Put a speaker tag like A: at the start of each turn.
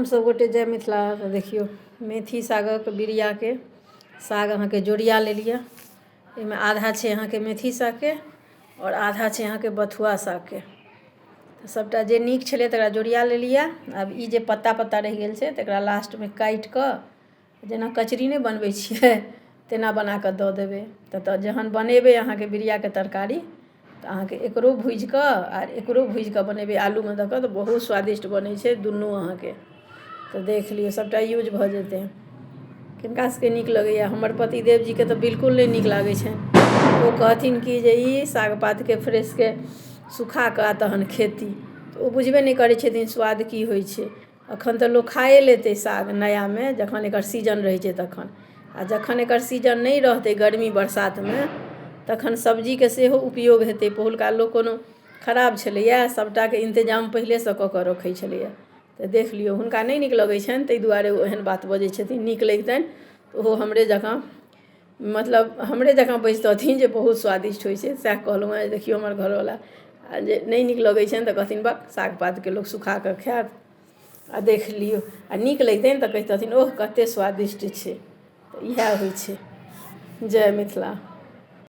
A: प्रणाम सब गोटे, जय मिथिला। तऽ देखियौ, मेथी सागक बिरियाके साग अहाँके जोड़िया लेलियै। एहिमे आधा छै अहाँके मेथी सागके आओर आधा छै अहाँके बथुआ सागके। तऽ सबटा जे नीक छलै तकरा जोड़िया लेलियै। आब ई जे पत्ता पत्ता रहि गेल छै तकरा लास्टमे काटि कऽ जेना कचरी नहि बनबै छियै तेना बना कऽ दऽ देबै। तऽ जहन बनेबै अहाँके बिरियाके तरकारी तऽ अहाँके एकरो भुजि कऽ आओर एकरो भुजि कऽ बनेबै आलूमे दऽ कऽ, तऽ बहुत स्वादिष्ट बनै छै दुनू अहाँके। तऽ देख लियौ, सभटा यूज भऽ जेतै। किनका सभके नीक लगैए? हमर पतिदेव जीके तऽ बिल्कुल नहि नीक लागै छनि। ओ कहथिन कि जे ई साग पातके फ्रेशके सुखा कऽ आ तहन खेती। तऽ ओ बुझबे नहि करै छथिन स्वाद की होइ छै। एखन तऽ लोक खाए लेतै साग नयामे, जखन एकर सीजन रहै छै तखन। आ जखन एकर सीजन नहि रहतै गर्मी बरसातमे, तखन सब्जीके सेहो उपयोग हेतै। पहिलुका लोक कोनो खराब छलैए? सभटाके इन्तजाम पहिलेसँ कऽ कऽ रखै छलैए। तऽ देख लियौ, हुनका नहि नीक लगै छनि, ताहि दुआरे ओ एहन बात बजै छथिन। नीक लगितनि तऽ ओहो हमरे जकाँ, मतलब हमरे जकाँ बजितथिन जे बहुत स्वादिष्ट होइ छै। सएह कहलहुँ हेँ। देखियौ, हमर घरवला आ जे नहि नीक लगै छनि तऽ कहथिन, बक, साग पातके लोक सुखा कऽ खायत? आ देख लियौ, आ नीक लगितनि तऽ कहितथिन, ओह, कतेक स्वादिष्ट छै। तऽ इएह होइ छै। जय मिथिला।